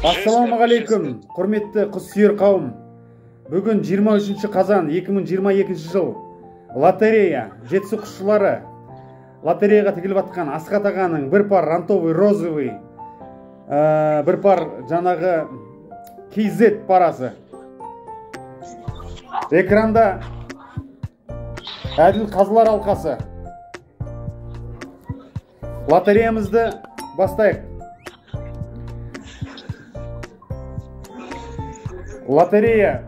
Ассалаумағалейкум, құрметті құс сүйер қауым. Бүгін 23 қазан 2022 жыл. Лотерея, Жетісу құсшылары лотереяға тігіліп атқан Асхат ағаның бір пар рантовый розовый, бір пар жаңағы KZ парасы. Экранда әділ қазылар алқасы. Лотереямызды бастайық. Лотерея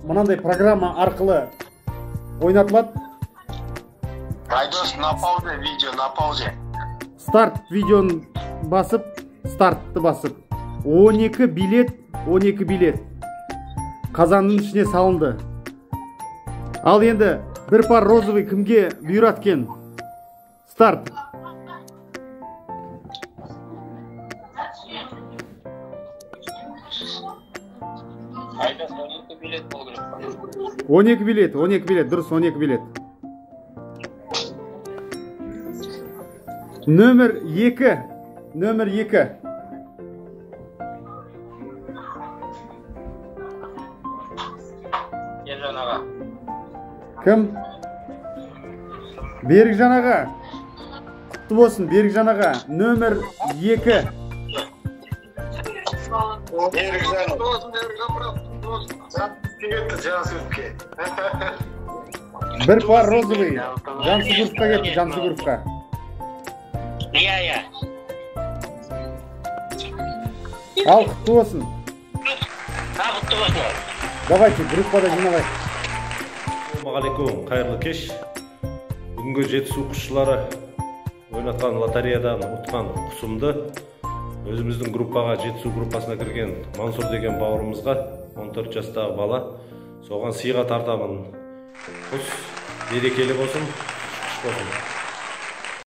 мынандай программа арқылы ойнатылады. Айдос, на паузе видео, на паузе. Старт видеоны басып, стартты басып. 12 билет, 12 билет қазанның ішіне салынды. Ал енді бір пар розовый кімге бұйырады екен? Старт. Айдос, 12 билет болу керек. 12 билет, 12 билет, дұрыс, 12 билет. Нөмір 2, нөмір 2. Ержан аға. Кім? Берікжан аға. Құтты болсын, Берікжан аға. Нөмір 2. Берікжан. Бір пар розовый. Жансүгіровқа кетті, Жансүгіровқа. Иә, иә. Ал, құтты болсын. Ал, құтты болсын. Давайте, группада жиналайық. Ассалаумағалейкум, қайырлы кеш. Бүгінгі Жетісу құсшылары ойнатқан лотереядан ұтқан құсымды өзіміздің группаға, Жетісу группасына кірген Мансұр деген бауырымызға, 14 жастағы бала, соған сыйға тартамын. Құс берекелі болсын, құш болсын.